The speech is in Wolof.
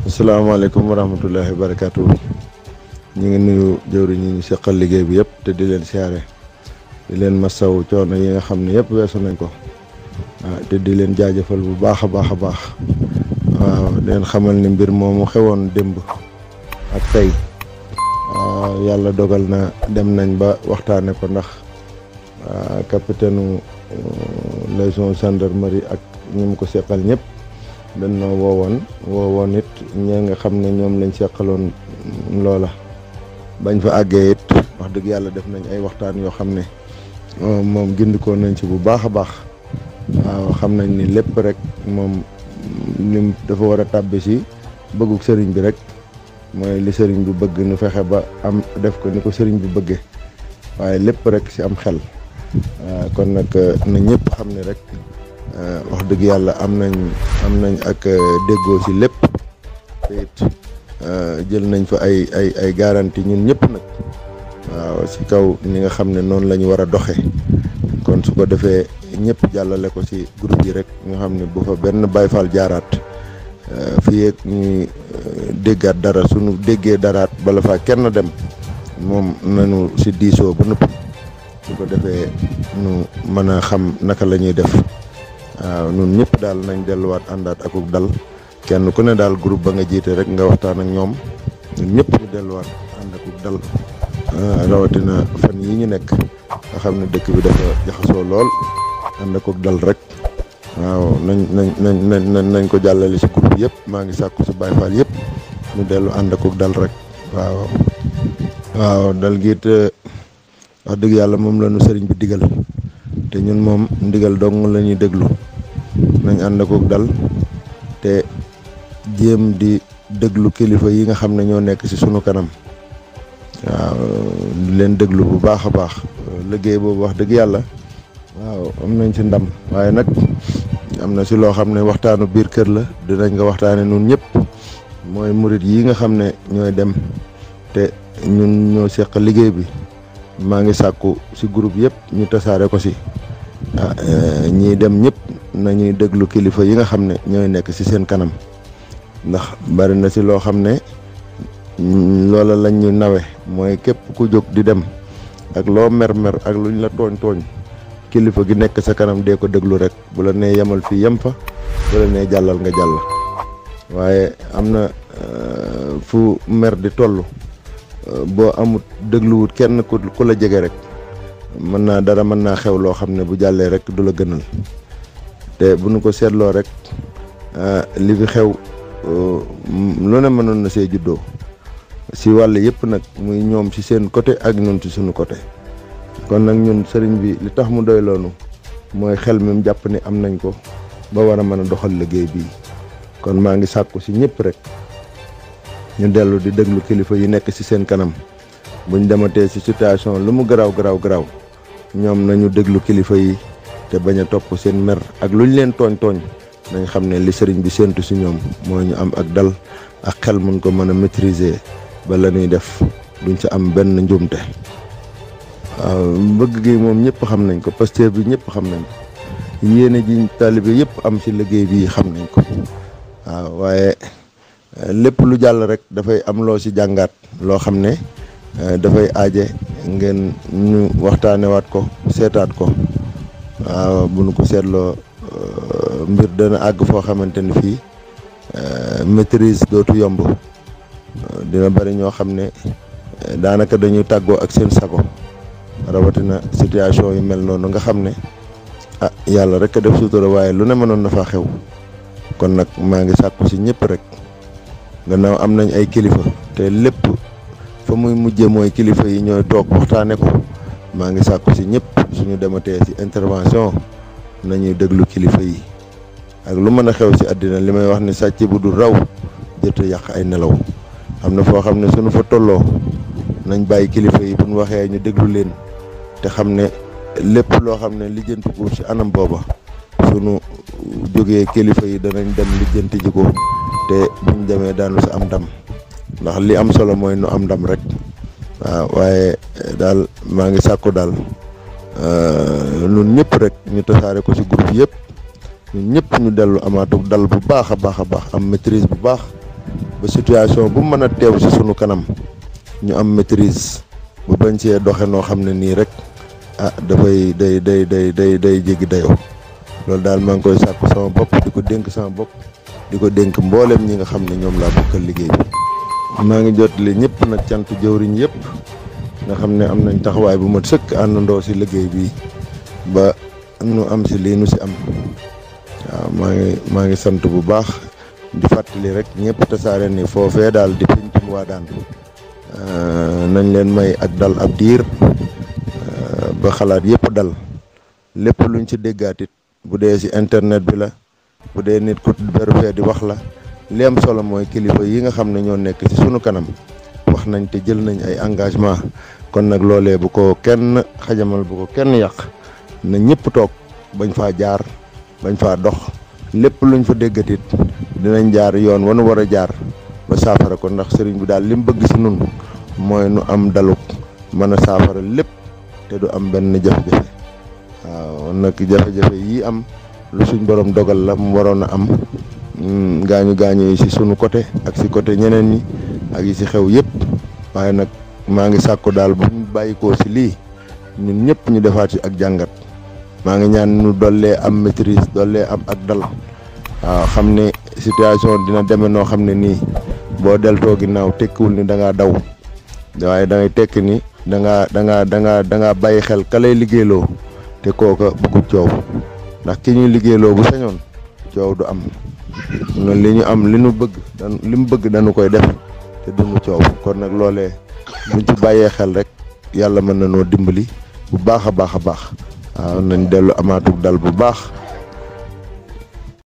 asalaamaaleykum wa rahmatullahi wa barakaatu. ñu ngi nuyu jëwriñ ñi ñu seqal liggéey bi yëpp te di leen siyaare di leen masaw coono yi nga xam ne yëpp weesu nañ ko te di leen jaajëfal bu baax a baax a baax waaw di leen xamal ni mbir moomu xewoon démb ak tey yàlla dogal na dem nañ ba waxtaane ko ndax capitaine liaison gendarmerie ak ñi mu ko seqal ñëpp dañ noo woowoon it ñi nga xam ne ñoom lañ seqaloon loola bañ fa àggee it wax dëgg yàlla def nañ ay waxtaan yoo xam ne moom gindikoo nañ ci bu baax a baax waaw xam nañ ni lépp rek moom lim dafa war a tàbbi si bëgguk sëriñ bi rek mooy li sëriñ bi bëgg nu fexe ba am def ko ni ko sëriñ bi bëggee waaye lépp rek si am xel kon nag na ñëpp xam ne rek wax dëgg yàlla am nañ ak déggoo si lépp te it jël nañ fa ay garantie ñun ñëpp nag waaw si kaw ni nga xam ne noonu la ñu war a doxe kon su ko defee ñëpp jàllale ko si groupe yi rek nga xam ne bu fa benn Baay Faal jaaraat fii ak ñuy déggaat dara suñu déggee daraat bala faa kenn dem moom nañu si diisoo ba noppi su ko defee nu mën a xam naka la ñuy def waaw ñun ñëpp daal nañ delluwaat àndaat akuk dal kenn ku ne daal groupe ba nga jiite rek nga waxtaan ak ñoom ñun ñëpp ñu delluwaat ànd akuk dal rawatina fan yi ñu nekk nga xam ne dëkk bi dafa jaxasoo lool ànd akuk dal rek waaw nañ ko jàllale si groupe yëpp maa ngi sàkku si Baay Faal yëpp ñu dellu ànd akuk dal rek waaw dal gi it wax dëgg yàlla moom la ñu sëriñ bi digal te ñun moom ndigal dong la ñuy déglu nañ ànd akuk dal te jéem di déglu kilifa yi nga xam ne ñoo nekk ci sunu kanam waaw di leen déglu bu baax a baax liggéey boobu wax dëgg yàlla waaw am nañ ci ndam waaye nag am na ci loo xam ne waxtaanu biir kër la dinañ ko waxtaane nun ñëpp mooy murit yi nga xam ne ñooy dem te ñun ñoo seq liggéey bi maa ngi sàkku ci groupe yëpp ñu tasaare ko ci ñii dem ñëpp nañuy déglu kilifa yi nga xam ne ñooy nekk ci seen kanam ndax bari na ci loo xam ne loola lañ ñu nawe mooy képp ku jóg di dem ak loo mer ak luñ la tooñ kilifa gi nekk sa kanam dee ko déglu rek bu la nee yemal fii yem fa bu la nee jàllal nga jàll waaye am na fu mer di toll boo amut dégluwut kenn ku la jege rek mën naa xew loo xam ne bu jàllee rek du la gënal te bu nu ko seetloo rek li fi xew lu ne mënoon na see juddoo si wàll yëpp nag muy ñoom ci seen côté ak ñun ci suñu côté kon nag ñun sëriñ bi li tax mu doy loonu mooy xel mi mu jàpp ni am nañ ko ba war a mën a doxal liggéey bii kon maa ngi sàkku si ñëpp rek ñu dellu di déglu kilifa yi nekk ci seen kanam buñ dematee ci situation lu mu garaaw ñoom nañu déglu kilifa yi te bañ a topp seen mer ak luñ leen tooñ nañ xam ne li sëriñ bi séentu ci ñoom mooy ñu am ak dal ak xel mun ko mën a maîtriser ba la ñuy def duñ ci am benn njuumte waaw bëgg gi moom ñëpp xam nañ ko pasteur bi ñëpp xam nañ ko yéene ji taalibe yëpp am ci liggéey bi xam nañ ko waaw waaye lépp lu jàll rek dafay am loo ci jàngaat loo xam ne dafay aaje ngeen ñu waxtaanewaat ko seetaat ko waaw bu nu ko seetloo mbir dana àgg foo xamante ni fii maîtrise dootu yomb dina bari ñoo xam ne daanaka dañuy tàggoo ak seen sago rawatina situation yu mel noonu nga xam ne yàlla rek a def sutura waaye lu ne mënoon na faa xew kon nag maa ngi sàkku ci ñëpp rek gannaaw am nañ ay kilifa te lépp fa muy mujjee mooy kilifa yi ñooy toog waxtaane ko maa ngi sàkku ci ñëpp suñu dematee ci intervention nañuy déglu kilifa yi ak lu mën a xew ci àddina li may wax ni sàcc bu dul raw jot a yàq ay nelaw am na foo xam ne suñu fa tolloo nañ bàyyi kilifa yi bu ñu waxee ñu déglu leen te xam ne lépp loo xam ne lijjanti ko ci anam booba sunu jógee kilifa yi danañ dem lijjanti ji ko te buñ demee daanu si am ndam ndax li am solo mooy nu am ndam rek waaw waaye daal maa ngi sàkku daal ñun ñëpp rek ñu tasaare ko ci groupe yëpp ñun ñëpp ñu dellu amaatu dal bu baax a baax am maîtrise bu baax ba situation bu mën a teew ci sunu kanam ñu am maîtrise bu bañ cee doxe noo xam ne nii rek dafay day jéggi dayoo. loolu daal maa ngi koy sàkku sama bopp di ko dénk sama bopp di ko dénk mboolem ñi nga xam ne ñoom laa bokkal liggéey bi. maa ngi jotali ñëpp nag cant jëwriñ yëpp nga xam ne am nañ taxawaay bu mat sëkk àndandoo ci liggéey bi ba nu am ci lii nu ci am. waaw maa ngi sant bu baax di fàttali rek ñëpp tasaare ni foofee daal di pencum Wadane nañ leen may ak dal ab diir ba xalaat yëpp dal lépp luñ ci déggaatit bu dee ci internet bi la bu dee nit ku beru fee di wax la li am solo mooy kilifa yi nga xam ne ñoo nekk ci sunu kanam wax nañ te jël nañ ay engagement kon nag loolee bu ko kenn xajamal bu ko kenn yàq na ñëpp toog bañ faa jaar bañ faa dox lépp luñ fa déggatit dinañ jaar yoon wanu war a jaar ba saafara ko ndax sëriñ bi daal li mu bëgg ci nun mooy nu am daluk mën a saafara lépp te du am benn jafe-jafe. waaw nag jafe-jafe yi am lu suñ borom dogal la mu waroon a am gaañu yi ci sunu côté ak ci côté ñeneen ñi ak yi ci xew yëpp waaye nag maa ngi sàkku daal bu ñu bàyyikoo ci lii ñun ñëpp ñu defaat ci ak jàngat. maa ngi ñaan ñu dollee am maîtrise dollee am ak dal waaw xam ne situation dina demee noo xam ne nii boo deltoo ginnaaw tekkiwul ni da ngaa daw waaye da ngay tekki ni da ngaa bàyyi xel ka lay liggéeyloo te kooka bëggu coow ndax ki ñuy liggéeyloo bu sañoon coow du am noonu li ñu am li mu bëgg dañu koy def te duñu coow kon nag loolee buñ ci bàyyee xel rek yàlla mën na noo dimbali bu baax a baax a baax. waaw nañ dellu amaatug dal bu baax